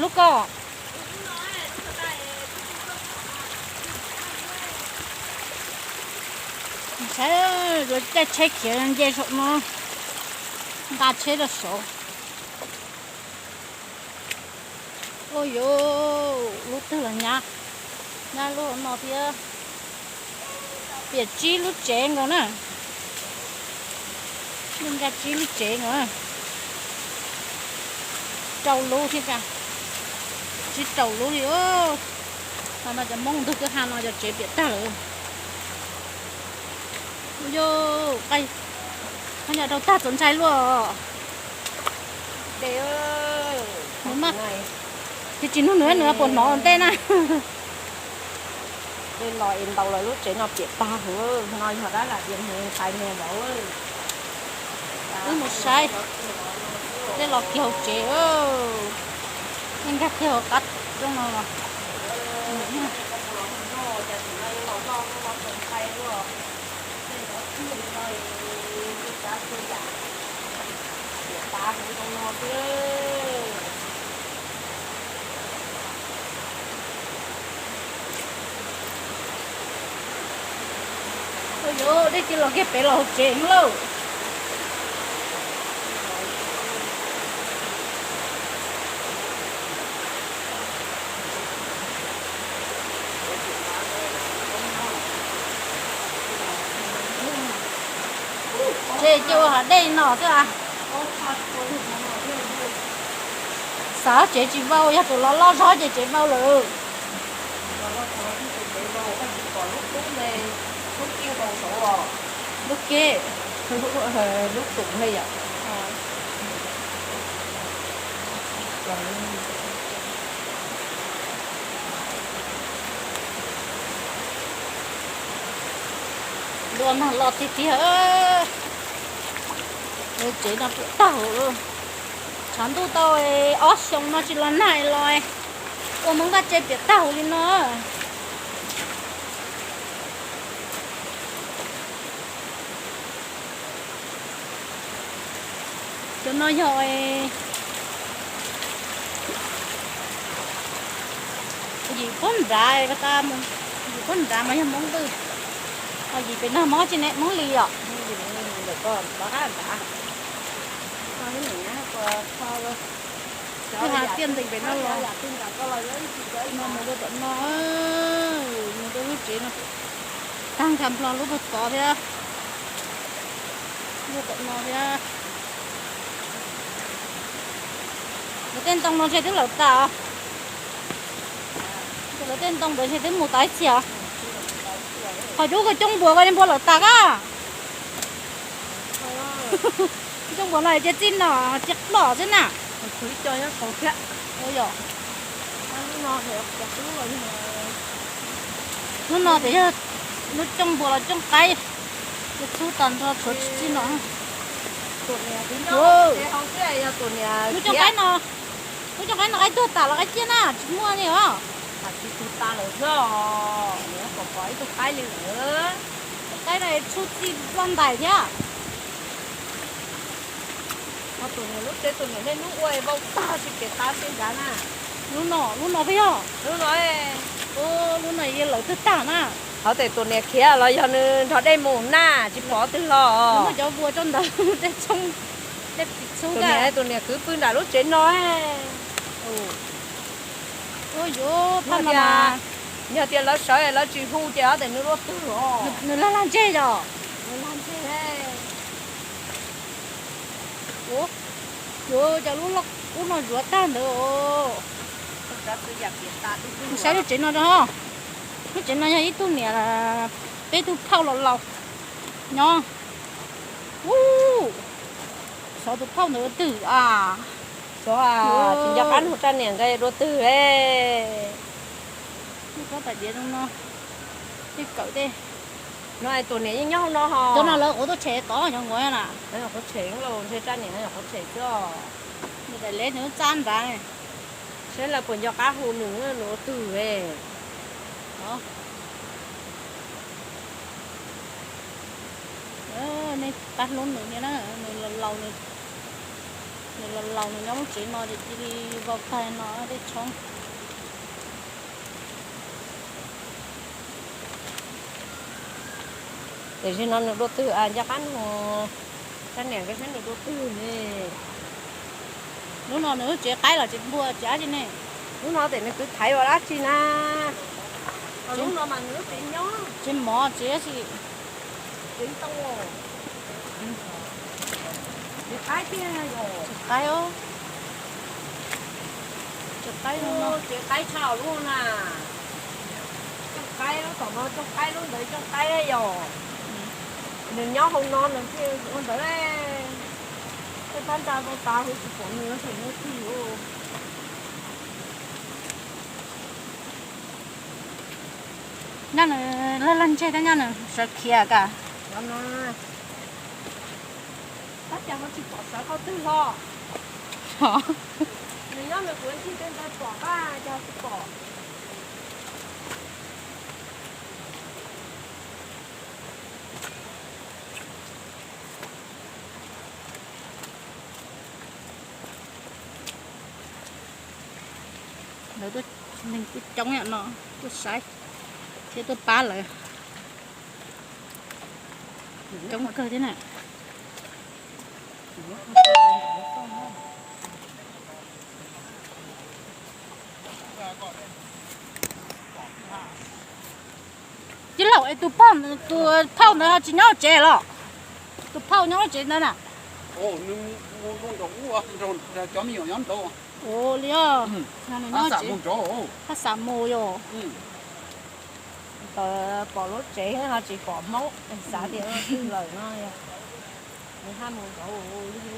Lub ko. Saib, yuav caij tsheb khiav nce saum no, nqa tsheb rau saud. Ua yuav lub twg los nyab, nyab lub no thiab. Piam tsib lub tsev nkaus na. Yeej nkag tsib lub tsev nkaus na. Rau lub thiab, tsib rau lub li. Ho no cov Hmoob ntug kwj ha no cov tsev piam tag lawm. Ua yuav, qhov nyuam rau tag txaus ntshai luaj. Tsis tsis nug nws, nws puas hnov ntej na. Dej los es ntaus lawv lub tsev no piam tag huv no, yog dab lam tias mus ntais nws lawm. Wb mus saib, dej los kiag hauv tsev, nej nkag kiag hauv qab rooj no los. Ua yuav, dej cia los kiag pem los hauv tsev lauj. Ces cia ua hav dej no xwb a. Xav tsev tsis vau, yog tus los loj zog ces tsev vau lawm. Lub ke, lub kum ne yom. Dua nag los tiag tiag. Tsev no piam tag huv. Tshav ntuj tau ob xyoo no tsis los nag los ua Hmoob nqaj tsev piam tag huv li no. Cov no yog yim pob nrad, yim pob nrad mas yog Hmoob Vwj. Ho yim pem no Hmoob tsi ne, Hmoob Lis yom. Twb hais tiaj ntees pem no los, no mus rau tom no, mus rau lub tsev no, tag nrho lub puag tod thiab, lub tom no thiab. Lawv tej ntoo no ntshe twb lawm tas. Lawv tej ntoo ntawd ntshe twb mus tas ib txhia. Qhov cub koj coob npuas koj li npua lawm tas koj. Coob npuas no cia txij no cia ploj xwb na. Yog, lub no tias yog lub cooj npuas los cooj qaib, txhub tag nrho tshuav tsis txij no. Lub cooj qaib no, lub cooj qaib no qaib tuag tas los qaib ciaj na, tsis muaj li os. Tsis tuag tas lawm xwb, pom pom ib tug qaib li lawm. Qaib no txhub txij ploj ntais thiab. Ho tus niam lub tsev tus niam niaj hnub ua vau tag tsis pem tas tsis nrad na. Lub no, lub no peb yog. Lub no, lub no yeej lawm twg tag na. Hov tes tus niam khiav los yog nws nrog dej mus na, tsis pom twg los. Muaj cov vuas rau ntawd, dej tshoob, dej pis txhub. Tus niam, tus niam kwv pw nram lub tsev no. Ua yuav, yog tias lawv sawv lawv tsis hu ces hov tes nws dua twg os. Nws lag lag ntseg yom. Nws lag ntseg. Ua, yuav cov lub no zuav tag ntawd os. Saib lub tsev no rau. Lub tsev no yog ib tug niam, peb tug phauj laus laus nyob. Ub, xyov tus phauj ntawd twg a. Xyov, tsis nco qab nug raj niam nqa dua twg e. Tsob pais diav zoo no, tej kawm tej. No tus niam yeej nyob hauv no ho. Cov no lawv quav tuaj tshem tod cov nkuav na. Quav tshem los ntshe raj niam quav tshem xwb. Nws daim lev nws lub txab nrad. Saib lawv puas nco qab hu nws, nws ua twg e. Nej pab hlub nws thiab na, nws laus laus nws. Nws los laus nws nyob lub tsev no ces cia li vau tag no dej tshoob. Tiam sis no nws dua twg, nco qab nug sab niam nkawd saib nws dua twg ne. Lub no nws lub tsev qaib los tsev npua tsev dab tsi ne? Lub no tes nws kwv thaiv ua dab tsi na? Lub no mas nws lub tsev nyob. Tsev mov tsev dab tsi? Tsev ntoo. Tsev qaib tiag yom? Tsev qaib. Tsev qaib, tsev qaib tshaj lub na. Cooj qaib lub tom no, cooj qaib lub ntawd, cooj qaib yom. Nws nyob hauv no nws thiaj ua ntawd. Tej phab ntsa tau tas huv tsis pom nws, nws tig. Nyob nws laj laj ntseg thiab nyob nws sawv khiav kas. Tab cas ho tsis pom sawv qhov twg hlo? Nws nyob nws kuv ncig tej ntawd pom qab cas tsis pom. Lawv tuaj, neeg tuaj coob yam no, tuaj saib thiab tuaj pab lawv coob kawg thiab na. Tij laug, es tus poj, tus phauj ntawd ho tsis nyob tsev los? Tus phauj nyob tsev ntawd na. Ua li, nws nyob tsev, haj xav mus yom. Pom lub tsev ho tsis pom Hmoob, xav tias twg lawm no. Nws haj mus nrauv li.